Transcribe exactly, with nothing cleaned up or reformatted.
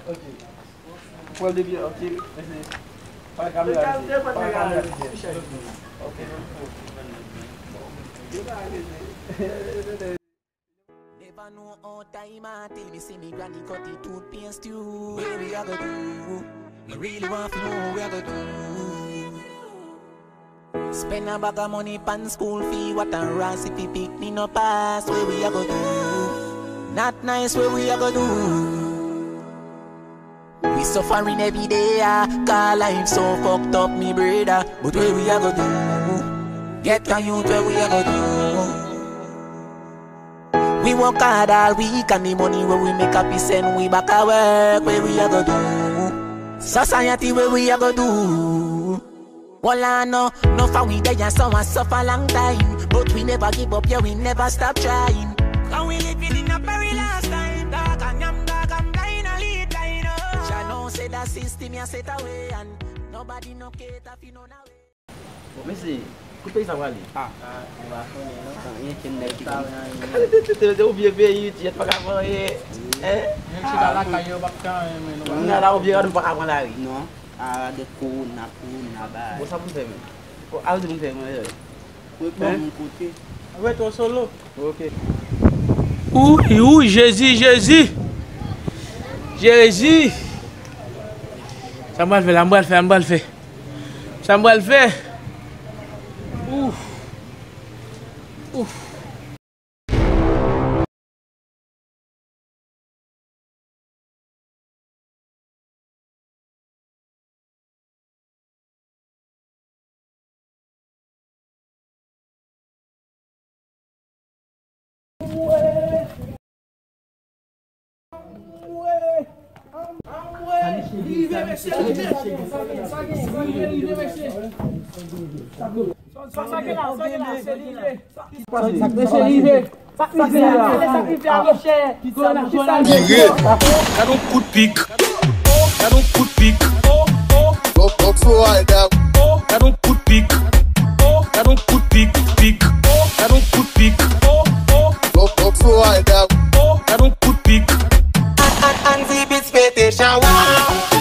Ok. Pran de byen, ok. Mèsi. Pa kamera, pa kamera. Ok. Never know how time a till me see me granny cut it toothpaste tube. Where we a go do? Me really want to know where we a go do. Spend a bag a money pan school fee, what a rass if the pickney no pass. Where we a go do? Not nice, where we a go do? We suffering every day, ah, cause life so fucked up, mi breda. But where we a go do? Get a youth, where we a go do? We work hard all week and the money where we make up, we send we back a work. Where we a go do? Society, where we a go do? Wala no, no fa we deh ya so a suffer long time. But we never give up, yeah, we never stop trying. And we living in a very last time. Dog and yam, dog and blind, a lead blind, oh. Jah know seh the system ya set away and nobody no cater fi none a we. Bon, mesye, kote peyi sa prale? Ah. Ah, ou pa konnen, non? Anyen, ken nèg ki konn. Te, te, te, te oubyen peyi, ti yèt pa ka fè anyen. Hein? Menm si la lakay yo, pa ka anyen, men nou pa. Nou la oubyen, nou pa ka pran lari. Non. Ah, de kowona, kowona, ba. Bon, sa pou n fè, men. Bon, al di pou n fè, men. Ret nan yon kote. Ret o solo. Ok. Ou, ou, Jezi, Jezi. Jezi. Sa m pral fè la, m pral fè, m pral fè. Sa m pral fè. Ouf. Ouf. Rive, mesye, rive. Rive, rive, mesye. Sa, sa, sa gen la, sa gen la, se rive. Mesye, rive. Sa k rive a, sa k rive a, monchè. Ki sa, ki sa? Gade yon kout pik. Gade yon kout pik. Gade yon kout pik. Pik. Gade yon kout pik. Gade yon kout pik. An, an, Andy Beats pete chawa.